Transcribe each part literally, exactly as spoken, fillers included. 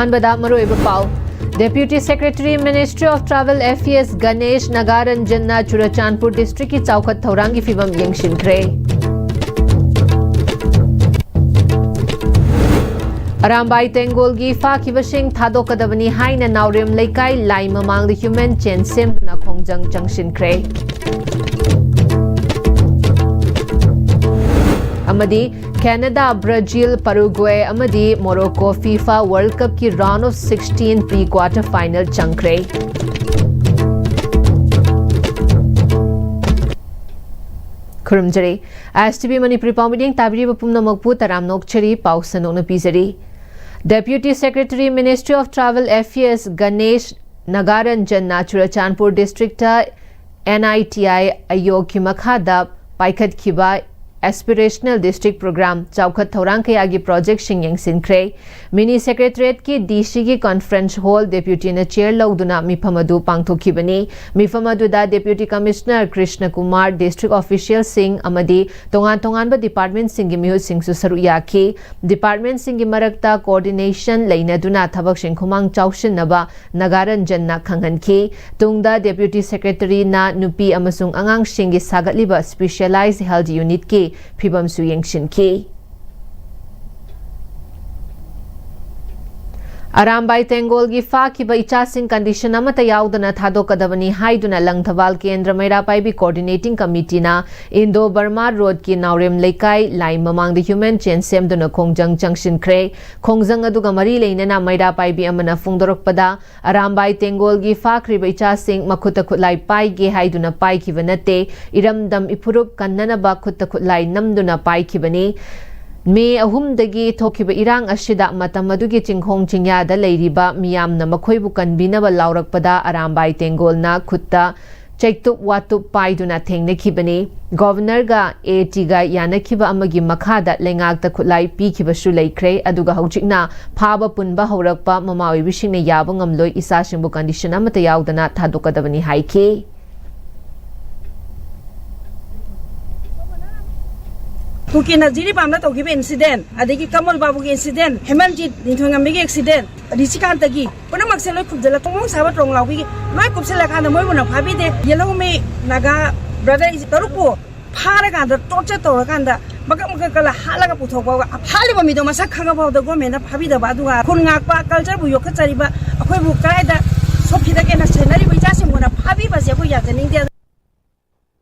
ꯑꯍꯥꯟꯕꯗ ꯃꯔꯨꯑꯣꯏꯕ ꯄꯥꯎ꯫ Deputy Secretary, Ministry of Tribal Affairs Ganesh ꯅꯥꯒꯥꯔꯟꯖꯟꯅ Churachandpur district ꯀꯤ ꯆꯥꯎꯈꯠ ꯊꯧꯔꯥꯡꯒꯤ ꯐꯤꯕꯝ ꯌꯦꯡꯁꯤꯟꯈ꯭ꯔꯦ꯫ ꯑꯔꯥꯝꯕꯥꯏ ꯇꯦꯡꯒꯣꯜꯒꯤ ꯐꯥꯈꯤꯕꯁꯤꯡ ꯊꯥꯗꯣꯛꯀꯗꯕꯅꯤ ꯍꯥꯏꯅ ꯅꯥꯎꯔꯦꯝ ꯂꯩꯀꯥꯏ ꯂꯥꯏ ꯃꯃꯥꯡꯗ human chain ꯁꯦꯝꯗꯨꯅ ꯈꯣꯡꯖꯪ ꯆꯪꯁꯤꯟꯈ꯭ꯔꯦ꯫ ꯑꯃꯗꯤ ꯀꯦꯅꯥꯗꯥ, ꯕ꯭ꯔꯥꯖꯤꯜ, ꯄꯔꯨꯒ꯭ꯋꯦ ꯑꯃꯗꯤ ꯃꯣꯔꯣꯀꯣ FIFA World Cup ꯀꯤ round of sixteen pre quarter final ꯆꯪꯈ꯭ꯔꯦ꯫ ꯈꯨꯔꯨꯝꯖꯔꯤ꯫ S T V ꯃꯅꯤꯄꯨꯔꯤ ꯄꯥꯎꯃꯤꯠꯌꯦꯡ ꯇꯥꯕꯤꯔꯤꯕ ꯄꯨꯝꯅꯃꯛꯄꯨ ꯇꯔꯥꯝꯅ ꯑꯣꯛꯆꯔꯤ꯫ ꯄꯥꯎ ꯁꯟꯗꯣꯛꯅ ꯄꯤꯖꯔꯤ꯫ Deputy Secretary, Ministry of Tribal Affairs Ganesh ꯅꯥꯒꯥꯔꯟꯖꯟꯅ Churachandpur district ꯇ N I T I ꯑꯥꯌꯣꯒꯀꯤ ꯃꯈꯥꯗ ꯄꯥꯏꯈꯠꯈꯤꯕ Aspirational District Program ꯆꯥꯎꯈꯠ ꯊꯧꯔꯥꯡ ꯀꯌꯥꯒꯤ project ꯁꯤꯡ ꯌꯦꯡꯁꯤꯟꯈ꯭ꯔꯦ꯫ Mini Secretariat ꯀꯤ D C ꯒꯤ conference hall Deputy ꯅ chair ꯂꯧꯗꯨꯅ ꯃꯤꯐꯝ ꯑꯗꯨ ꯄꯥꯡꯊꯣꯛꯈꯤꯕꯅꯤ꯫ ꯃꯤꯐꯝ ꯑꯗꯨꯗ Deputy Commissioner Krishna Kumar, district official ꯁꯤꯡ ꯑꯃꯗꯤ ꯇꯣꯉꯥꯟ ꯇꯣꯉꯥꯟꯕ department ꯁꯤꯡꯒꯤ ꯃꯤꯍꯨꯠꯁꯤꯡꯁꯨ ꯁꯔꯨꯛ ꯌꯥꯈꯤ꯫ Department ꯁꯤꯡꯒꯤ ꯃꯔꯛꯇ coordination ꯂꯩꯅꯗꯨꯅ ꯊꯕꯛꯁꯤꯡ ꯈꯨꯃꯥꯡ ꯆꯥꯎꯁꯤꯟꯅꯕ ꯅꯥꯒꯥꯔꯟꯖꯟꯅ ꯈꯪꯍꯟꯈꯤ꯫ ꯇꯨꯡꯗ Deputy Secretary ꯅ ꯅꯨꯄꯤ ꯑꯃꯁꯨꯡ ꯑꯉꯥꯡꯁꯤꯡꯒꯤ ꯁꯥꯒꯠꯂꯤꯕ Specialized Health Unit ꯀꯤ ꯐꯤꯕꯝꯁꯨ ꯌꯦꯡꯁꯤꯟꯈꯤ꯫ ꯑꯔꯥꯝꯕꯥꯏ ꯇꯦꯡꯒꯣꯜꯒꯤ ꯐꯥꯈꯤꯕ ꯏꯆꯥꯁꯤꯡ condition ꯑꯃꯠꯇ ꯌꯥꯎꯗꯅ ꯊꯥꯗꯣꯛꯀꯗꯕꯅꯤ ꯍꯥꯏꯗꯨꯅ ꯂꯪꯊꯕꯥꯜ ꯀꯦꯟꯗ꯭ꯔ ꯃꯩꯔꯥ ꯄꯥꯏꯕꯤ coordinating committee ꯅ ꯏꯟꯗꯣ ꯕꯔꯃꯥ road ꯀꯤ ꯅꯥꯎꯔꯦꯝ ꯂꯩꯀꯥꯏ ꯂꯥꯏ ꯃꯃꯥꯡꯗ human chain ꯁꯦꯝꯗꯨꯅ ꯈꯣꯡꯖꯪ ꯆꯪꯁꯤꯟꯈ꯭ꯔꯦ꯫ ꯈꯣꯡꯖꯪ ꯑꯗꯨꯒ ꯃꯔꯤ ꯂꯩꯅꯅ ꯃꯩꯔꯥ ꯄꯥꯏꯕꯤ ꯑꯃꯅ ꯐꯣꯡꯗꯣꯔꯛꯄꯗ, ꯑꯔꯥꯝꯕꯥꯏ ꯇꯦꯡꯒꯣꯜꯒꯤ ꯐꯥꯈ꯭ꯔꯤꯕ ꯏꯆꯥꯁꯤꯡ ꯃꯈꯨꯠꯇ ꯈꯨꯠꯂꯥꯏ ꯄꯥꯏꯒꯦ ꯍꯥꯏꯗꯨꯅ ꯄꯥꯏꯈꯤꯕ ꯅꯠꯇꯦ, ꯏꯔꯝꯗꯝ ꯏꯐꯨꯔꯨꯞ ꯀꯟꯅꯅꯕ ꯈꯨꯠꯇ ꯈꯨꯠꯂꯥꯏ ꯅꯝꯗꯨꯅ ꯄꯥꯏꯈꯤꯕꯅꯤ꯫ May ꯑꯍꯨꯝꯗꯒꯤ ꯊꯣꯛꯈꯤꯕ ꯏꯔꯥꯡ ꯑꯁꯤꯗ ꯃꯇꯝ ꯑꯗꯨꯒꯤ ꯆꯤꯡꯈꯣꯡ ꯆꯤꯡꯌꯥꯗ ꯂꯩꯔꯤꯕ ꯃꯤꯌꯥꯝꯅ ꯃꯈꯣꯏꯕꯨ ꯀꯟꯕꯤꯅꯕ ꯂꯥꯎꯔꯛꯄꯗ ꯑꯔꯥꯝꯕꯥꯏ ꯇꯦꯡꯒꯣꯜꯅ ꯈꯨꯠꯇ ꯆꯩꯇꯨꯞ ꯋꯥꯇꯨꯞ ꯄꯥꯏꯗꯨꯅ ꯊꯦꯡꯅꯈꯤꯕꯅꯤ꯫ Governor ꯒ A T ꯒ ꯌꯥꯅꯈꯤꯕ ꯑꯃꯒꯤ ꯃꯈꯥꯗ ꯂꯩꯉꯥꯛꯇ ꯈꯨꯠꯂꯥꯏ ꯄꯤꯈꯤꯕꯁꯨ ꯂꯩꯈ꯭ꯔꯦ꯫ ꯑꯗꯨꯒ ꯍꯧꯖꯤꯛꯅ ꯐꯥꯕ ꯄꯨꯟꯕ ꯍꯧꯔꯛꯄ ꯃꯃꯥ ꯑꯣꯏꯕꯤꯁꯤꯡꯅ ꯌꯥꯕ ꯉꯝꯂꯣꯏ, ꯏꯆꯥꯁꯤꯡꯕꯨ condition ꯑꯃꯠꯇ ꯌꯥꯎꯗꯅ ꯊꯥꯗꯣꯛꯀꯗꯕꯅꯤ ꯍꯥꯏꯈꯤ꯫ ꯀꯨꯀꯤꯅ ꯖꯤꯔꯤꯕꯥꯝꯗ ꯇꯧꯈꯤꯕ incident, ꯑꯗꯒꯤ ꯀꯃꯜ ꯕꯥꯕꯨꯒꯤ incident, ꯍꯦꯃꯟꯖꯤꯠ ꯅꯤꯡꯊꯧꯉꯝꯕꯤꯒꯤ accident, ꯔꯤꯁꯤꯀꯥꯟꯇꯒꯤ ꯄꯨꯝꯅꯃꯛꯁꯦ ꯂꯣꯏ ꯈꯨꯝꯖꯤꯜꯂ ꯀꯣꯡꯃꯣꯡ ꯁꯥꯕ ꯇ꯭ꯔꯣꯡ ꯂꯥꯎꯕꯤꯒꯤ ꯂꯣꯏ ꯀꯨꯞꯁꯤꯜꯂꯀꯥꯟꯗ ꯃꯣꯏꯕꯨꯅ ꯐꯥꯕꯤꯗꯦ꯫ ꯌꯦꯜꯍꯧꯃꯤ ꯅꯥꯒꯥ brother ꯇꯔꯨꯛꯄꯨ ꯐꯥꯔꯀꯥꯟꯗ torture ꯇꯧꯔꯀꯥꯟꯗ ꯃꯀꯛ ꯃꯀꯛ ꯀꯛꯂ ꯍꯥꯠꯂꯒ ꯄꯨꯊꯣꯛꯄ, ꯍꯥꯠꯂꯤꯕ ꯃꯤꯗꯣ ꯃꯁꯛ ꯈꯪꯉꯐꯥꯎꯗ government ꯅ ꯐꯥꯕꯤꯗꯕ, ꯑꯗꯨꯒ ꯈꯨꯟ ꯉꯥꯛꯄ culture ꯕꯨ ꯌꯣꯛꯈꯠꯆꯔꯤꯕ ꯑꯩꯈꯣꯏꯕꯨ ꯀꯗꯥꯏꯗ ꯁꯣꯛꯈꯤꯗꯒꯦꯅ ꯁꯦꯟꯅꯔꯤꯕ ꯏꯆꯥꯁꯤꯡꯕꯨꯅ ꯐꯥꯕꯤꯕꯁꯦ ꯑꯩꯈꯣꯏ ꯌꯥꯖꯅꯤꯡꯗꯦ꯫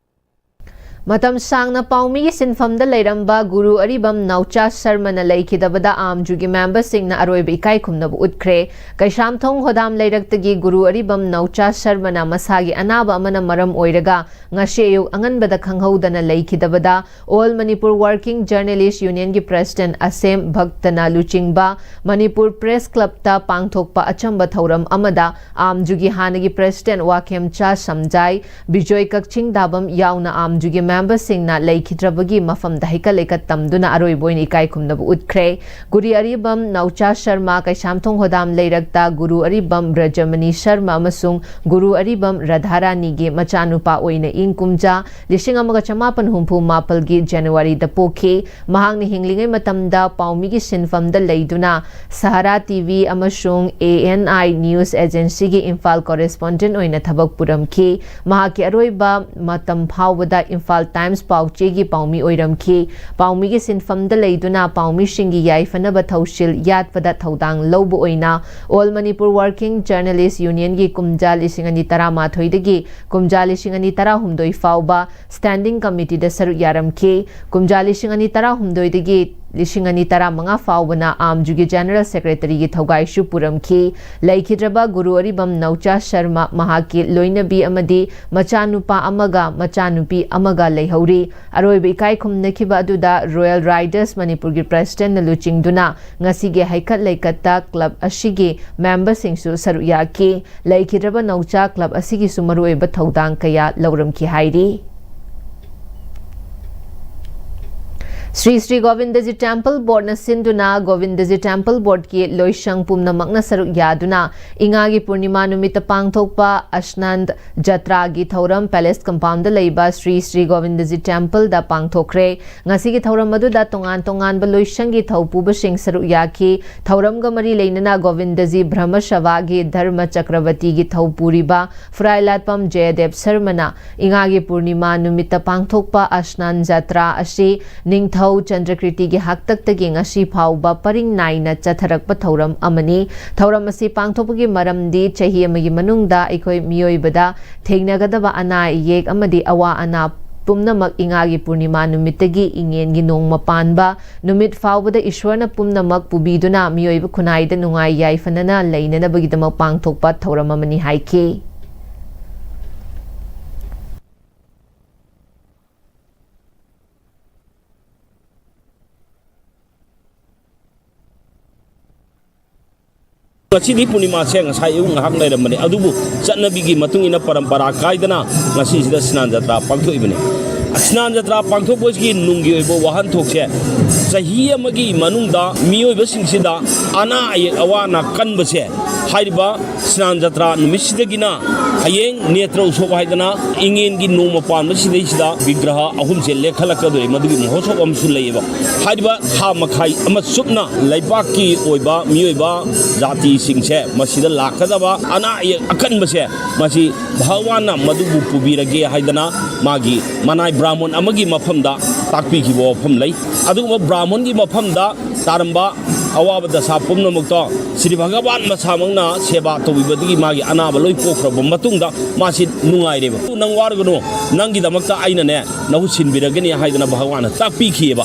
ꯃꯇꯝ ꯁꯥꯡꯅ ꯄꯥꯎꯃꯤꯒꯤ ꯁꯤꯟꯐꯝꯗ ꯂꯩꯔꯝꯕ ꯒꯨꯔꯨ ꯑꯔꯤꯕꯝ ꯅꯥꯎꯆꯥ ꯁꯔꯃꯅ ꯂꯩꯈꯤꯗꯕꯗ ꯑꯥꯝꯖꯨꯒꯤ ꯃꯦꯝꯕꯔꯁꯤꯡꯅ ꯑꯔꯣꯏꯕ ꯏꯀꯥꯏ ꯈꯨꯝꯅꯕ ꯎꯠꯈ꯭ꯔꯦ꯫ ꯀꯩꯁꯥꯝꯊꯣꯡ ꯍꯣꯗꯥꯝ ꯂꯩꯔꯛꯇꯒꯤ ꯒꯨꯔꯨ ꯑꯔꯤꯕꯝ ꯅꯥꯎꯆꯥ ꯁꯔꯃꯅ ꯃꯁꯥꯒꯤ ꯑꯅꯥꯕ ꯑꯃꯅ ꯃꯔꯝ ꯑꯣꯏꯔꯒ ꯉꯁꯤ ꯑꯌꯨꯛ ꯑꯉꯟꯕꯗ ꯈꯪꯍꯧꯗꯅ ꯂꯩꯈꯤꯗꯕꯗ All Manipur Working Journalist Union ꯒꯤ president ꯑꯁꯦꯝ ꯚꯛꯇꯅ ꯂꯨꯆꯤꯡꯕ ꯃꯅꯤꯄꯨꯔ Press Club ꯇ ꯄꯥꯡꯊꯣꯛꯄ ꯑꯆꯝꯕ ꯊꯧꯔꯝ ꯑꯃꯗ ꯑꯥꯝꯖꯨꯒꯤ ꯍꯥꯟꯅꯒꯤ president ꯋꯥꯈꯦꯝꯆꯥ ꯁꯝꯖꯥꯏ, ꯕꯤꯖꯣꯏ ꯀꯛꯆꯤꯡ ꯗꯥꯕꯝ ꯌꯥꯎꯅ ꯑꯥꯝꯖꯨꯒꯤ ꯃꯦꯝꯕꯔꯁꯤꯡꯅ ꯂꯩꯈꯤꯗ꯭ꯔꯕꯒꯤ ꯃꯐꯝꯗ ꯍꯩꯀꯠ ꯂꯩꯀꯠ ꯇꯝꯗꯨꯅ ꯑꯔꯣꯏꯕ ꯑꯣꯏꯅ ꯏꯀꯥꯏ ꯈꯨꯝꯅꯕ ꯎꯠꯈ꯭ꯔꯦ꯫ ꯒꯨꯔꯨ ꯑꯔꯤꯕꯝ ꯅꯥꯎꯆꯥ ꯁꯔꯃ, ꯀꯩꯁꯥꯝꯊꯣꯡ ꯍꯣꯗꯥꯝ ꯂꯩꯔꯛꯇ ꯒꯨꯔꯨ ꯑꯔꯤꯕꯝ ꯕ꯭ꯔꯖꯃꯅꯤ ꯁꯔꯃ ꯑꯃꯁꯨꯡ ꯒꯨꯔꯨ ꯑꯔꯤꯕꯝ ꯔꯥꯙꯥꯔꯥꯅꯤꯒꯤ ꯃꯆꯥꯅꯨꯄꯥ ꯑꯣꯏꯅ ꯏꯪ ꯀꯨꯝꯖꯥ ꯂꯤꯁꯤꯡ ꯑꯃꯒ ꯆꯃꯥꯄꯟ ꯍꯨꯝꯐꯨ ꯃꯥꯄꯜꯒꯤ ꯖꯅꯋꯥꯔꯤꯗ ꯄꯣꯛꯈꯤ꯫ ꯃꯍꯥꯛꯅ ꯍꯤꯡꯂꯤꯉꯩ ꯃꯇꯝꯗ ꯄꯥꯎꯃꯤꯒꯤ ꯁꯤꯟꯐꯝꯗ ꯂꯩꯗꯨꯅ ꯁꯍꯥꯔꯥ ꯇꯤ ꯚꯤ ꯑꯃꯁꯨꯡ A N I News Agency ꯒꯤ ꯏꯝꯐꯥꯜ correspondent ꯑꯣꯏꯅ ꯊꯕꯛ ꯄꯨꯔꯝꯈꯤ꯫ ꯃꯍꯥꯛꯀꯤ ꯑꯔꯣꯏꯕ ꯃꯇꯝ ꯐꯥꯎꯕꯗ ꯏꯝꯐꯥꯜ Times ꯄꯥꯎꯆꯦꯒꯤ ꯄꯥꯎꯃꯤ ꯑꯣꯏꯔꯝꯈꯤ꯫ ꯄꯥꯎꯃꯤꯒꯤ ꯁꯤꯟꯐꯝꯗ ꯂꯩꯗꯨꯅ ꯄꯥꯎꯃꯤꯁꯤꯡꯒꯤ ꯌꯥꯏꯐꯅꯕ ꯊꯧꯁꯤꯜ ꯌꯥꯠꯄꯗ ꯊꯧꯗꯥꯡ ꯂꯧꯕ ꯑꯣꯏꯅ All Manipur Working Journalist Union ꯒꯤ ꯀꯨꯝꯖꯥ ꯂꯤꯁꯤꯡ ꯑꯅꯤ ꯇꯔꯥꯃꯥꯊꯣꯏꯗꯒꯤ ꯀꯨꯝꯖꯥ ꯂꯤꯁꯤꯡ ꯑꯅꯤ ꯇꯔꯥꯍꯨꯝꯗꯣꯏ ꯐꯥꯎꯕ Standing Committee ꯗ ꯁꯔꯨꯛ ꯌꯥꯔꯝꯈꯤ꯫ ꯀꯨꯝꯖꯥ ꯂꯤꯁꯤꯡ ꯑꯅꯤ ꯇꯔꯥꯍꯨꯝꯗꯣꯏꯗꯒꯤ ꯂꯤꯁꯤꯡ ꯑꯅꯤ ꯇꯔꯥꯃꯉꯥ ꯐꯥꯎꯕꯅ ꯑꯥꯝꯖꯨꯒꯤ General Secretary ꯒꯤ ꯊꯧꯒꯥꯏꯁꯨ ꯄꯨꯔꯝꯈꯤ꯫ ꯂꯩꯈꯤꯗ꯭ꯔꯕ ꯒꯨꯔꯨ ꯑꯔꯤꯕꯝ ꯅꯧꯆꯥ ꯁꯔꯃ ꯃꯍꯥꯛꯀꯤ ꯂꯣꯏꯅꯕꯤ ꯑꯃꯗꯤ ꯃꯆꯥꯅꯨꯄꯥ ꯑꯃꯒ ꯃꯆꯥꯅꯨꯄꯤ ꯑꯃꯒ ꯂꯩꯍꯧꯔꯤ꯫ ꯑꯔꯣꯏꯕ ꯏꯀꯥꯏ ꯈꯨꯝꯅꯈꯤꯕ ꯑꯗꯨꯗ Royal Riders ꯃꯅꯤꯄꯨꯔꯒꯤ president ꯅ ꯂꯨꯆꯤꯡꯗꯨꯅ ꯉꯁꯤꯒꯤ ꯍꯩꯀꯠ ꯂꯩꯀꯠꯇ club ꯑꯁꯤꯒꯤ member ꯁꯤꯡꯁꯨ ꯁꯔꯨꯛ ꯌꯥꯈꯤ꯫ ꯂꯩꯈꯤꯗ꯭ꯔꯕ ꯅꯧꯆꯥ club ꯑꯁꯤꯒꯤꯁꯨ ꯃꯔꯨꯑꯣꯏꯕ ꯊꯧꯗꯥꯡ ꯀꯌꯥ ꯂꯧꯔꯝꯈꯤ ꯍꯥꯏꯔꯤ꯫ ꯁ꯭ꯔꯤ ꯁ꯭ꯔꯤ ꯒꯣꯕꯤꯟꯗꯖꯤ ꯇꯦꯝꯄꯜ ꯕꯣꯔꯗꯅ ꯁꯤꯟꯗꯨꯅ ꯒꯣꯕꯤꯟꯗꯖꯤ ꯇꯦꯝꯄꯜ ꯕꯣꯔꯗꯀꯤ ꯂꯣꯏꯁꯪ ꯄꯨꯝꯅꯃꯛꯅ ꯁꯔꯨꯛ ꯌꯥꯗꯨꯅ ꯏꯉꯥꯒꯤ ꯄꯨꯔꯅꯤꯃꯥ ꯅꯨꯃꯤꯠꯇ ꯄꯥꯡꯊꯣꯛꯄ ꯑꯁꯅꯥꯟ ꯖꯇ꯭ꯔꯥꯒꯤ ꯊꯧꯔꯝ ꯄꯦꯂꯦꯁ ꯀꯝꯄꯥꯎꯟꯗ ꯂꯩꯕ ꯁ꯭ꯔꯤ ꯁ꯭ꯔꯤ ꯒꯣꯕꯤꯟꯗꯖꯤ ꯇꯦꯝꯄꯜꯗ ꯄꯥꯡꯊꯣꯛꯈ꯭ꯔꯦ꯫ ꯉꯁꯤꯒꯤ ꯊꯧꯔꯝ ꯑꯗꯨꯗ ꯇꯣꯉꯥꯟ ꯇꯣꯉꯥꯟꯕ ꯂꯣꯏꯁꯪꯒꯤ ꯊꯧꯄꯨꯕꯁꯤꯡ ꯁꯔꯨꯛ ꯌꯥꯈꯤ꯫ ꯊꯧꯔꯝꯒ ꯃꯔꯤ ꯂꯩꯅꯅ ꯒꯣꯕꯤꯟꯗꯖꯤ ꯕ꯭ꯔꯍꯃ ꯁꯚꯥꯒꯤ ꯙꯔꯃ ꯆꯀ꯭ꯔꯕꯇꯤꯒꯤ ꯊꯧꯄꯨꯔꯤꯕ ꯐꯨꯔꯥꯏꯂꯥꯠꯄꯝ ꯖꯌꯗꯦꯕ ꯁꯔꯃꯅ ꯏꯉꯥꯒꯤ ꯄꯨꯔꯅꯤꯃꯥ ꯅꯨꯃꯤꯠꯇ ꯄꯥꯡꯊꯣꯛꯄ ꯑꯁꯅꯥꯟ ꯖꯇ꯭ꯔꯥ ꯑꯁꯤ ꯅꯤꯡꯊꯧ ꯆꯟꯗ꯭ꯔꯀꯤꯔꯇꯤꯒꯤ ꯍꯥꯛꯇꯛꯇꯒꯤ ꯉꯁꯤ ꯐꯥꯎꯕ ꯄꯔꯤꯡ ꯅꯥꯏꯅ ꯆꯠꯊꯔꯛꯄ ꯊꯧꯔꯝ ꯑꯃꯅꯤ꯫ ꯊꯧꯔꯝ ꯑꯁꯤ ꯄꯥꯡꯊꯣꯛꯄꯒꯤ ꯃꯔꯝꯗꯤ ꯆꯍꯤ ꯑꯃꯒꯤ ꯃꯅꯨꯡꯗ ꯑꯩꯈꯣꯏ ꯃꯤꯑꯣꯏꯕꯗ ꯊꯦꯡꯅꯒꯗꯕ ꯑꯅꯥ ꯑꯌꯦꯛ ꯑꯃꯗꯤ ꯑꯋꯥ ꯑꯅꯥ ꯄꯨꯝꯅꯃꯛ ꯏꯉꯥꯒꯤ ꯄꯨꯔꯅꯤꯃꯥ ꯅꯨꯃꯤꯠꯇꯒꯤ ꯏꯉꯦꯟꯒꯤ ꯅꯣꯡꯃ ꯄꯥꯟꯕ ꯅꯨꯃꯤꯠ ꯐꯥꯎꯕꯗ ꯏꯁ꯭ꯋꯔꯅ ꯄꯨꯝꯅꯃꯛ ꯄꯨꯕꯤꯗꯨꯅ ꯃꯤꯑꯣꯏꯕ ꯈꯨꯟꯅꯥꯏꯗ ꯅꯨꯡꯉꯥꯏ ꯌꯥꯏꯐꯅꯅ ꯂꯩꯅꯅꯕꯒꯤꯗꯃꯛ ꯄꯥꯡꯊꯣꯛꯄ ꯊꯧꯔꯝ ꯑꯃꯅꯤ ꯍꯥꯏꯈꯤ꯫ ꯉꯁꯤꯗꯤ ꯄꯨꯔꯅꯤꯃꯥꯁꯦ ꯉꯁꯥꯏ ꯑꯌꯨꯛ ꯉꯥꯏꯍꯥꯛ ꯂꯩꯔꯝꯕꯅꯦ, ꯑꯗꯨꯕꯨ ꯆꯠꯅꯕꯤꯒꯤ ꯃꯇꯨꯡ ꯏꯟꯅ ꯄꯔꯝꯄꯔꯥ ꯀꯥꯏꯗꯅ ꯉꯁꯤꯁꯤꯗ ꯁ꯭ꯅꯥꯟ ꯖꯇ꯭ꯔꯥ ꯄꯥꯡꯊꯣꯛꯏꯕꯅꯤ꯫ ꯁ꯭ꯅꯥꯟ ꯖꯇ꯭ꯔꯥ ꯄꯥꯡꯊꯣꯛꯄꯁꯤꯒꯤ ꯅꯨꯡꯒꯤ ꯑꯣꯏꯕ ꯋꯥꯍꯟꯊꯣꯛꯁꯦ, ꯆꯍꯤ ꯑꯃꯒꯤ ꯃꯅꯨꯡꯗ ꯃꯤꯑꯣꯏꯕꯁꯤꯡꯁꯤꯗ ꯑꯅꯥ ꯑꯌꯦꯛ ꯑꯋꯥ ꯑꯅꯥ ꯀꯟꯕꯁꯦ ꯍꯥꯏꯔꯤꯕ ꯁ꯭ꯅꯥꯟ ꯖꯇ꯭ꯔꯥ ꯅꯨꯃꯤꯠꯁꯤꯗꯒꯤꯅ ꯍꯌꯦꯡ ꯅꯦꯇ꯭ꯔ ꯎꯠꯁꯣꯕ ꯍꯥꯏꯗꯅ ꯏꯉꯦꯟꯒꯤ ꯅꯣꯡꯃ ꯄꯥꯟꯕꯁꯤꯗꯩꯁꯤꯗ ꯕꯤꯒ꯭ꯔꯍ ꯑꯍꯨꯝꯁꯦ ꯂꯦꯛꯈꯠꯂꯛꯀꯗꯣꯔꯤ, ꯃꯗꯨꯒꯤ ꯃꯍꯣꯠꯁꯣꯕ ꯑꯃꯁꯨ ꯂꯩꯌꯦꯕ꯫ ꯍꯥꯏꯔꯤꯕ ꯊꯥ ꯃꯈꯥꯏ ꯑꯃ ꯆꯨꯞꯅ ꯂꯩꯕꯥꯛꯀꯤ ꯑꯣꯏꯕ ꯃꯤꯑꯣꯏꯕ ꯖꯥꯇꯤꯁꯤꯡꯁꯦ ꯃꯁꯤꯗ ꯂꯥꯛꯀꯗꯕ ꯑꯅꯥ ꯑꯌꯦꯛ ꯑꯀꯟꯕꯁꯦ ꯃꯁꯤ ꯚꯒꯋꯥꯟꯅ ꯃꯗꯨꯕꯨ ꯄꯨꯕꯤꯔꯒꯦ ꯍꯥꯏꯗꯅ ꯃꯥꯒꯤ ꯃꯅꯥꯏ ꯕ꯭ꯔꯥꯍꯃꯟ ꯑꯃꯒꯤ ꯃꯐꯝꯗ ꯇꯥꯛꯄꯤꯈꯤꯕ ꯋꯥꯐꯝ ꯂꯩ꯫ ꯑꯗꯨꯒꯨꯝꯕ ꯕ꯭ꯔꯥꯍꯃꯟꯒꯤ ꯃꯐꯝꯗ ꯇꯥꯔꯝꯕ ꯑꯋꯥꯕ ꯗꯁꯥ ꯄꯨꯝꯅꯃꯛꯇꯣ ꯁ꯭ꯔꯤ ꯚꯒꯋꯥꯟ ꯃꯁꯥꯃꯛꯅ ꯁꯦꯕꯥ ꯇꯧꯕꯤꯕꯗꯒꯤ ꯃꯥꯒꯤ ꯑꯅꯥꯕ ꯂꯣꯏ ꯀꯣꯛꯈ꯭ꯔꯕ ꯃꯇꯨꯡꯗ ꯃꯥꯁꯤ ꯅꯨꯡꯉꯥꯏꯔꯦꯕ꯫ "ꯅꯪ ꯋꯥꯔꯒꯅꯨ, ꯅꯪꯒꯤꯗꯃꯛꯇ ꯑꯩꯅꯅꯦ ꯅꯍꯨꯠ ꯁꯤꯟꯕꯤꯔꯒꯅꯤ" ꯍꯥꯏꯗꯅ ꯚꯒꯋꯥꯟꯅ ꯇꯥꯛꯄꯤꯈꯤꯑꯕ꯫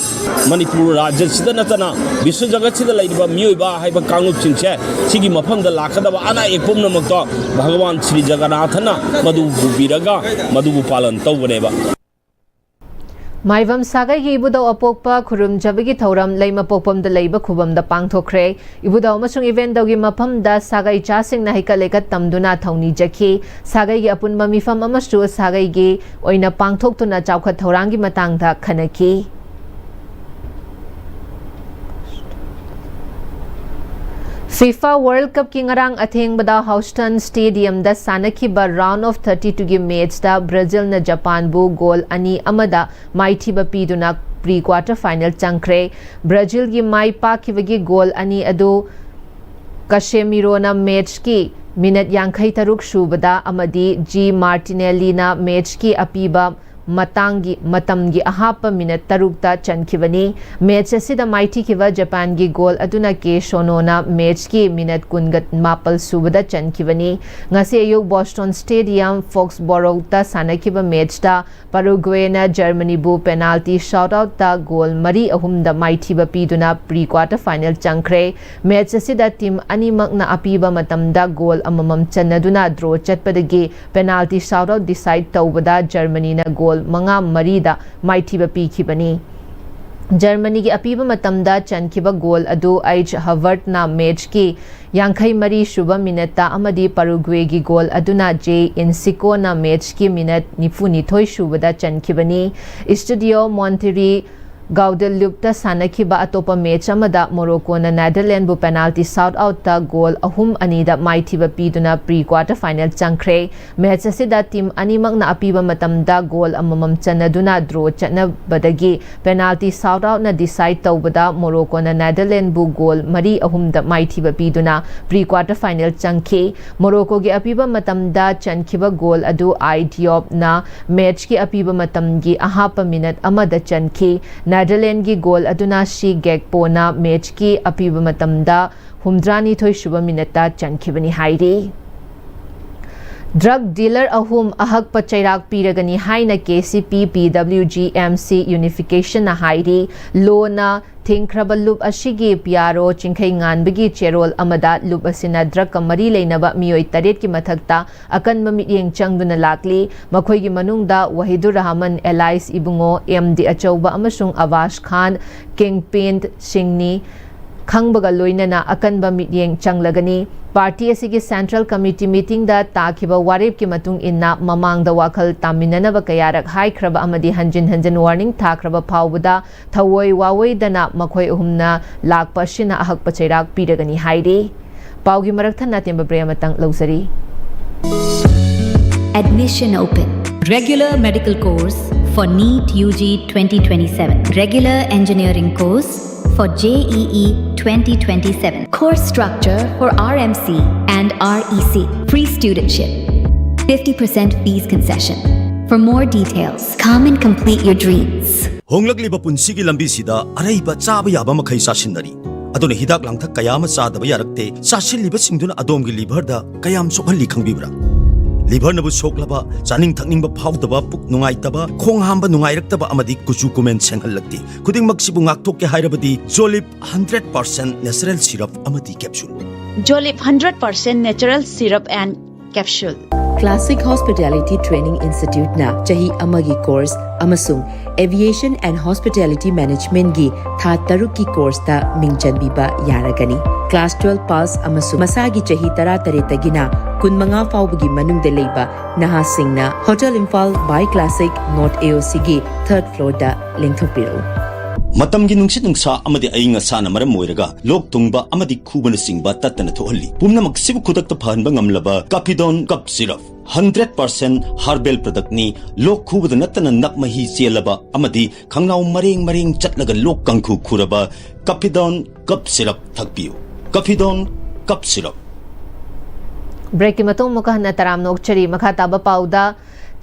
ꯃꯅꯤꯄꯨꯔ ꯔꯥꯖ꯭ꯌꯁꯤꯗ ꯅꯠꯇꯅ ꯕꯤꯁ꯭ꯋ ꯖꯒꯠꯁꯤꯗ ꯂꯩꯔꯤꯕ ꯃꯤꯑꯣꯏꯕ ꯍꯥꯏꯕ ꯀꯥꯡꯂꯨꯞꯁꯤꯡꯁꯦ ꯁꯤꯒꯤ ꯃꯐꯝꯗ ꯂꯥꯛꯀꯗꯕ ꯑꯅꯥ ꯑꯌꯦꯛ ꯄꯨꯝꯅꯃꯛꯇꯣ ꯚꯒꯋꯥꯟ ꯁ꯭ꯔꯤ ꯖꯒꯟꯅꯥꯊꯅ ꯃꯗꯨ ꯄꯨꯕꯤꯔꯒ ꯃꯗꯨꯕꯨ ꯄꯥꯂꯟ ꯇꯧꯒꯅꯦꯕ꯫ ꯃꯥꯏꯕꯝ ꯁꯥꯒꯩꯒꯤ ꯏꯕꯨꯙꯧ ꯑꯄꯣꯛꯄ ꯈꯨꯔꯨꯝꯖꯕꯒꯤ ꯊꯧꯔꯝ ꯂꯩꯃꯄꯣꯛꯄꯝꯗ ꯂꯩꯕ ꯈꯨꯕꯝꯗ ꯄꯥꯡꯊꯣꯛꯈ꯭ꯔꯦ꯫ ꯏꯕꯨꯙꯧ ꯑꯃꯁꯨꯡ ꯏꯕꯦꯟꯗꯧꯒꯤ ꯃꯐꯝꯗ ꯁꯥꯒꯩ ꯏꯆꯥꯁꯤꯡꯅ ꯍꯩꯀꯠ ꯂꯩꯀꯠ ꯇꯝꯗꯨꯅ ꯊꯧꯅꯤ ꯆꯠꯈꯤ꯫ ꯁꯥꯒꯩꯒꯤ ꯑꯄꯨꯟꯕ ꯃꯤꯐꯝ ꯑꯃꯁꯨ ꯁꯥꯒꯩꯒꯤ ꯑꯣꯏꯅ ꯄꯥꯡꯊꯣꯛꯇꯨꯅ ꯆꯥꯎꯈꯠ ꯊꯧꯔꯥꯡꯒꯤ ꯃꯇꯥꯡꯗ ꯈꯟꯅꯈꯤ꯫ FIFA World Cupꯀꯤ ꯉꯔꯥꯡ ꯑꯊꯦꯡꯕꯗ Houston Stadiumꯗ ꯁꯥꯟꯅꯈꯤꯕ round of thirty twoꯒꯤ matchꯇ Brazilꯅ Japanꯕꯨ goal ꯑꯅꯤ ꯑꯃꯗ ꯃꯥꯏꯊꯤꯕ ꯄꯤꯗꯨꯅ pre quarter final ꯆꯪꯈ꯭ꯔꯦ꯫ Brazilꯒꯤ ꯃꯥꯏ ꯄꯥꯛꯈꯤꯕꯒꯤ goal ꯑꯅꯤ ꯑꯗꯨ Casemiroꯅ matchꯀꯤ minute ꯌꯥꯡꯈꯩ ꯇꯔꯨꯛ ꯁꯨꯕꯗ ꯑꯃꯗꯤ G Martinelliꯅ matchꯀꯤ ꯑꯄꯤꯕ ꯃꯇꯥꯡꯒꯤ ꯃꯇꯝꯒꯤ ꯑꯍꯥꯞꯄ minute ꯇꯔꯨꯛꯇ ꯆꯟꯈꯤꯕꯅꯤ꯫ Match ꯑꯁꯤꯗ ꯃꯥꯏꯊꯤꯈꯤꯕ Japanꯒꯤ goal ꯑꯗꯨꯅ Kei Sonoꯅ matchꯀꯤ minute ꯀꯨꯟꯒ ꯃꯥꯄꯜ ꯁꯨꯕꯗ ꯆꯟꯈꯤꯕꯅꯤ꯫ ꯉꯁꯤ ꯑꯌꯨꯛ Boston Stadium Foxboroughtꯇ ꯁꯥꯟꯅꯈꯤꯕ matchꯇ Paraguayꯅ Germanyꯕꯨ penalty shootoutꯇ goal ꯃꯔꯤ ꯑꯍꯨꯝꯗ ꯃꯥꯏꯊꯤꯕ ꯄꯤꯗꯨꯅ pre quarter final ꯆꯪꯈ꯭ꯔꯦ꯫ Match ꯑꯁꯤꯗ team ꯑꯅꯤꯃꯛꯅ ꯑꯄꯤꯕ ꯃꯇꯝꯗ goal ꯑꯃꯃꯝ ꯆꯟꯅꯗꯨꯅ draw ꯆꯠꯄꯗꯒꯤ penalty shootout decide ꯇꯧꯕꯗ Germanyꯅ goal ꯃꯉꯥ ꯃꯔꯤꯗ ꯃꯥꯏꯊꯤꯕ ꯄꯤꯈꯤꯕꯅꯤ꯫ Germanyꯒꯤ ꯑꯄꯤꯕ ꯃꯇꯝꯗ ꯆꯟꯈꯤꯕ goal ꯑꯗꯨ Kai Havertzꯅ matchꯀꯤ ꯌꯥꯡꯈꯩ ꯃꯔꯤ ꯁꯨꯕ minuteꯇ ꯑꯃꯗꯤ Paraguayꯒꯤ goal ꯑꯗꯨꯅ Jay Insikoꯅ matchꯀꯤ minute ꯅꯤꯐꯨ ꯅꯤꯊꯣꯏ ꯁꯨꯕꯗ ꯆꯟꯈꯤꯕꯅꯤ꯫ Estadio Montjuïc Guadeloupeꯇ ꯁꯥꯟꯅꯈꯤꯕ ꯑꯇꯣꯞꯄ match ꯑꯃꯗ Moroccoꯅ Netherlandsꯕꯨ penalty shootoutꯇ goal ꯑꯍꯨꯝ ꯑꯅꯤꯗ ꯃꯥꯏꯊꯤꯕ ꯄꯤꯗꯨꯅ pre quarter final ꯆꯪꯈ꯭ꯔꯦ꯫ Match ꯑꯁꯤꯗ team ꯑꯅꯤꯃꯛꯅ ꯑꯄꯤꯕ ꯃꯇꯝꯗ goal ꯑꯃꯃꯝ ꯆꯟꯅꯗꯨꯅ draw ꯆꯠꯅꯕꯗꯒꯤ penalty shootoutꯅ decide ꯇꯧꯕꯗ Moroccoꯅ Netherlandsꯕꯨ goal ꯃꯔꯤ ꯑꯍꯨꯝꯗ ꯃꯥꯏꯊꯤꯕ ꯄꯤꯗꯨꯅ pre quarter final ꯆꯪꯈꯤ꯫ Moroccoꯒꯤ ꯑꯄꯤꯕ ꯃꯇꯝꯗ ꯆꯟꯈꯤꯕ goal ꯑꯗꯨ Kai Diopꯅ matchꯀꯤ ꯑꯄꯤꯕ ꯃꯇꯝꯒꯤ ꯑꯍꯥꯞꯄ minute ꯑꯃꯗ ꯆꯟꯈꯤ꯫ Netherlandsꯒꯤ goal ꯑꯗꯨꯅ Cesc Gakpoꯅ matchꯀꯤ ꯑꯄꯤꯕ ꯃꯇꯝꯗ ꯍꯨꯝꯗ꯭ꯔꯥꯅꯤꯊꯣꯏ ꯁꯨꯕ minuteꯇ ꯆꯟꯈꯤꯕꯅꯤ ꯍꯥꯏꯔꯤ꯫ Drug dealer ꯑꯍꯨꯝ ꯑꯍꯛꯄ ꯆꯩꯔꯥꯛ ꯄꯤꯔꯒꯅꯤ ꯍꯥꯏꯅ KCP PWG MC Unificationꯅ ꯍꯥꯏꯔꯤ꯫ Lawꯅ ꯊꯤꯡꯈ꯭ꯔꯕ ꯂꯨꯞ ꯑꯁꯤꯒꯤ PRO ꯆꯤꯡꯈꯩꯉꯥꯟꯕꯒꯤ ꯆꯦꯔꯣꯜ ꯑꯃꯗ ꯂꯨꯞ ꯑꯁꯤꯅ drugꯀ ꯃꯔꯤ ꯂꯩꯅꯕ ꯃꯤꯑꯣꯏ ꯇꯔꯦꯠꯀꯤ ꯃꯊꯛꯇ ꯑꯀꯟꯕ ꯃꯤꯠꯌꯦꯡ ꯆꯪꯗꯨꯅ ꯂꯥꯛꯂꯤ꯫ ꯃꯈꯣꯏꯒꯤ ꯃꯅꯨꯡꯗ Wahidurrahman alias ꯏꯕꯨꯡꯉꯣ, M D ꯑꯆꯧꯕ ꯑꯃꯁꯨꯡ Awaz Khan, Kingpin ꯁꯤꯡꯅꯤ꯫ ꯈꯪꯕꯒ ꯂꯣꯏꯅꯅ ꯑꯀꯟꯕ ꯃꯤꯠꯌꯦꯡ ꯆꯪꯂꯒꯅꯤ꯫ ꯄꯥꯔꯇꯤ ꯑꯁꯤꯒꯤ ꯁꯦꯟꯇ꯭ꯔꯦꯜ ꯀꯃꯤꯇꯤ ꯃꯤꯇꯤꯡꯗ ꯇꯥꯈꯤꯕ ꯋꯥꯔꯦꯞꯀꯤ ꯃꯇꯨꯡ ꯏꯟꯅ ꯃꯃꯥꯡꯗ ꯋꯥꯈꯜ ꯇꯥꯃꯤꯟꯅꯅꯕ ꯀꯌꯥꯔꯛ ꯍꯥꯏꯈ꯭ꯔꯕ ꯑꯃꯗꯤ ꯍꯟꯖꯤꯟ ꯍꯟꯖꯤꯟ ꯋꯥꯔꯅꯤꯡ ꯊꯥꯈ꯭ꯔꯕ ꯐꯥꯎꯕꯗ ꯊꯧꯑꯣꯏ ꯋꯥꯑꯣꯏꯗꯅ ꯃꯈꯣꯏ ꯑꯍꯨꯝꯅ ꯂꯥꯛꯄ ꯑꯁꯤꯅ ꯑꯍꯛꯄ ꯆꯩꯔꯥꯛ ꯄꯤꯔꯒꯅꯤ ꯍꯥꯏꯔꯤ꯫ ꯄꯥꯎꯒꯤ ꯃꯔꯛ ꯊꯠꯅ ꯑꯇꯦꯟꯕ ꯕ꯭ꯔꯦꯛ ꯑꯃꯇꯪ ꯂꯧꯖꯔꯤ꯫ Admission open. Regular medical course for NEET U G twenty twenty-seven. Regular engineering course for J E E twenty twenty-seven. Course structure for R M C and R E C. Free studentship. Fifty percent fees concession. For more details, come and complete your dreams. ꯍꯣꯡꯂꯛꯂꯤꯕ ꯄꯨꯟꯁꯤꯒꯤ ꯂꯝꯕꯤꯁꯤꯗ ꯑꯔꯩꯕ ꯆꯥꯕ ꯌꯥꯕ ꯃꯈꯩ ꯆꯥꯁꯤꯟꯅꯔꯤ꯫ ꯑꯗꯨꯅ ꯍꯤꯗꯥꯛ ꯂꯥꯡꯊꯛ ꯀꯌꯥ ꯑꯃ ꯆꯥꯗꯕ ꯌꯥꯔꯛꯇꯦ꯫ ꯆꯥꯁꯤꯜꯂꯤꯕꯁꯤꯡꯗꯨꯅ ꯑꯗꯣꯝꯒꯤ ꯂꯤꯚꯔꯗ ꯀꯌꯥꯝ ꯁꯣꯛꯍꯜꯂꯤ ꯈꯪꯕꯤꯕ꯭ꯔꯥ? ꯂꯤꯚꯔꯅꯕꯨ ꯁꯣꯛꯂꯕ, ꯆꯥꯅꯤꯡ ꯊꯛꯅꯤꯡꯕ ꯐꯥꯎꯗꯕ, ꯄꯨꯛ ꯅꯨꯡꯉꯥꯏꯇꯕ, ꯈꯣꯡ ꯍꯥꯝꯕ ꯅꯨꯡꯉꯥꯏꯔꯛꯇꯕ ꯑꯃꯗꯤ ꯀꯨꯆꯨ ꯀꯨꯃꯦꯟ ꯁꯦꯡꯍꯜꯂꯛꯇꯦ꯫ ꯈꯨꯗꯤꯡꯃꯛꯁꯤꯕꯨ ꯉꯥꯛꯊꯣꯛꯀꯦ ꯍꯥꯏꯔꯕꯗꯤ ꯖꯣꯂꯤꯞ ꯍꯟꯗ꯭ꯔꯦꯠ ꯄꯥꯔꯁꯦꯟ ꯅꯦꯆꯔꯦꯜ ꯁꯤꯔꯞ ꯑꯃꯗꯤ capsule. Jolip hundred percent natural syrup and capsule. Classic Hospitality Training Instituteꯅ ꯆꯍꯤ ꯑꯃꯒꯤ ꯀꯣꯔꯁ ꯑꯃꯁꯨꯡ Aviation and Hospitality Managementꯒꯤ ꯊꯥ ꯇꯔꯨꯛꯀꯤ ꯀꯣꯔꯁꯇ ꯃꯤꯡ ꯆꯟꯕꯤꯕ ꯌꯥꯔꯒꯅꯤ꯫ ꯀ꯭ꯂꯥꯁ ꯇ꯭ꯋꯦꯜꯐ ꯄꯥꯁ ꯑꯃꯁꯨꯡ ꯃꯁꯥꯒꯤ ꯆꯍꯤ ꯇꯔꯥꯇꯔꯦꯠꯇꯒꯤꯅ ꯀꯨꯟꯃꯉꯥ ꯐꯥꯎꯕꯒꯤ ꯃꯅꯨꯡꯗ ꯂꯩꯕ ꯅꯍꯥꯁꯤꯡꯅ Hotel Imphal by Classic North AOCꯒꯤ ꯊꯔꯗ ꯐ꯭ꯂꯣꯔꯗ ꯂꯦꯡꯊꯣꯛꯄꯤꯔꯛꯎ꯫ ꯃꯇꯝꯒꯤ ꯅꯨꯡꯁꯤꯠ ꯅꯨꯡꯁꯥ ꯑꯃꯗꯤ ꯑꯏꯪ ꯑꯁꯥꯅ ꯃꯔꯝ ꯑꯣꯏꯔꯒ ꯂꯣꯛ ꯊꯨꯡꯕ ꯑꯃꯗꯤ ꯈꯨꯕꯅꯆꯤꯡꯕ ꯇꯠꯇꯅ ꯊꯣꯛꯍꯜꯂꯤ꯫ ꯄꯨꯝꯅꯃꯛꯁꯤꯕꯨ ꯈꯨꯗꯛꯇ ꯐꯍꯟꯕ ꯉꯝꯂꯕ ꯀꯥꯐꯤꯗꯣꯟ cough syrup. Hundred percent herbal ꯄ꯭ꯔꯗꯛꯅꯤ꯫ ꯂꯣꯛ ꯈꯨꯕꯗ ꯅꯠꯇꯅ ꯅꯞ ꯃꯍꯤ ꯆꯦꯜꯂꯕ ꯑꯃꯗꯤ ꯈꯪꯅꯥꯎ ꯃꯔꯦꯡ ꯃꯔꯦꯡ ꯆꯠꯂꯒ ꯂꯣꯛ ꯀꯥꯡꯈꯨ ꯈꯨꯔꯕ ꯀꯥꯐꯤꯗꯣꯟ ꯀꯞ ꯁꯤꯔꯞ ꯊꯛꯄꯤꯌꯨ꯫ ꯀꯥꯐꯤꯗꯣꯟ cough syrup. ꯕ꯭ꯔꯦꯛꯀꯤ ꯃꯇꯨꯡ ꯑꯃꯨꯛꯀ ꯍꯟꯅ ꯇꯔꯥꯝꯅ ꯑꯣꯛꯆꯔꯤ꯫ ꯃꯈꯥ ꯇꯥꯕ ꯄꯥꯎꯗ,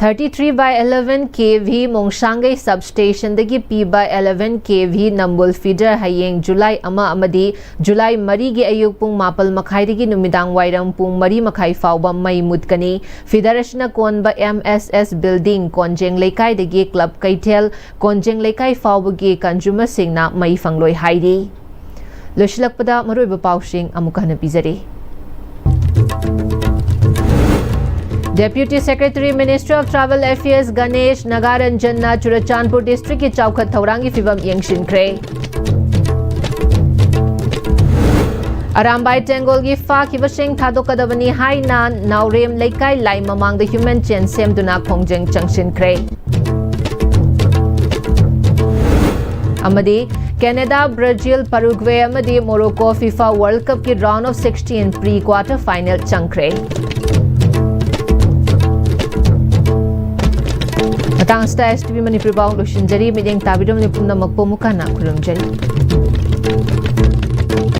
thirty three by eleven KV Mongsangei sub ꯁ꯭ꯇꯦꯁꯟꯗꯒꯤ ꯄꯤꯕ eleven KV ꯅꯝꯕꯨꯜ ꯐꯤꯗꯔ ꯍꯌꯦꯡ ꯖꯨꯂꯥꯏ ꯑꯃ ꯑꯃꯗꯤ ꯖꯨꯂꯥꯏ ꯃꯔꯤꯒꯤ ꯑꯌꯨꯛ ꯄꯨꯡ ꯃꯥꯄꯜ ꯃꯈꯥꯏꯗꯒꯤ ꯅꯨꯃꯤꯗꯥꯡ ꯋꯥꯏꯔꯝ ꯄꯨꯡ ꯃꯔꯤ ꯃꯈꯥꯏ ꯐꯥꯎꯕ ꯃꯩ ꯃꯨꯠꯀꯅꯤ꯫ ꯐꯤꯗꯔ ꯑꯁꯤꯅ ꯀꯣꯟꯕ MSS building, ꯀꯣꯟꯖꯦꯡ ꯂꯩꯀꯥꯏꯗꯒꯤ ꯀ꯭ꯂꯕ ꯀꯩꯊꯦꯜ, ꯀꯣꯟꯖꯦꯡ ꯂꯩꯀꯥꯏ ꯐꯥꯎꯕꯒꯤ ꯀꯟꯖꯨꯃꯔꯁꯤꯡꯅ ꯃꯩ ꯐꯪꯂꯣꯏ ꯍꯥꯏꯔꯤ꯫ ꯂꯣꯏꯁꯤꯜꯂꯛꯄꯗ ꯃꯔꯨꯑꯣꯏꯕ ꯄꯥꯎꯁꯤꯡ ꯑꯃꯨꯛꯀ ꯍꯟꯅ ꯄꯤꯖꯔꯤ꯫ Deputy Secretary Ministry of Tribal Affairs Ganesh ꯅꯥꯒꯥꯔꯟꯖꯟꯅ Churachandpur ꯗꯤꯁꯇ꯭ꯔꯤꯛꯀꯤ ꯆꯥꯎꯈꯠ ꯊꯧꯔꯥꯡꯒꯤ ꯐꯤꯚꯝ ꯌꯦꯡꯁꯤꯟꯈ꯭ꯔꯦ꯫ ꯑꯔꯥꯝꯕꯥꯏ ꯇꯦꯡꯒꯣꯜꯒꯤ ꯐꯥꯈꯤꯕꯁꯤꯡ ꯊꯥꯗꯣꯛꯀꯗꯕꯅꯤ ꯍꯥꯏꯅ ꯅꯥꯎꯔꯦꯝ ꯂꯩꯀꯥꯏ ꯂꯥꯏ ꯃꯃꯥꯡꯗ human chain ꯁꯦꯝꯗꯨꯅ ꯈꯣꯡꯖꯪ ꯆꯪꯁꯤꯟꯈ꯭ꯔꯦ꯫ ꯑꯃꯗꯤ ꯀꯦꯅꯦꯗꯥ, ꯕ꯭ꯔꯥꯖꯤꯜ, ꯄꯔꯨꯒ꯭ꯋꯦ ꯑꯃꯗꯤ ꯃꯣꯔꯣꯀꯣ FIFA World Cup ꯀꯤ round of sixteen pre quarter final ꯆꯪꯈ꯭ꯔꯦ꯫ ꯃꯇꯥꯡ ꯑꯁꯤꯗ STV ꯃꯅꯤꯄꯨꯔꯤ ꯄꯥꯎ ꯂꯣꯏꯁꯤꯟꯖꯔꯤ꯫ ꯃꯤꯠꯌꯦꯡ ꯇꯥꯕꯤꯔꯝꯂꯤꯕ ꯄꯨꯝꯅꯃꯛꯄꯨ ꯑꯃꯨꯛ ꯍꯟꯅ ꯈꯨꯔꯨꯝꯖꯔꯤ꯫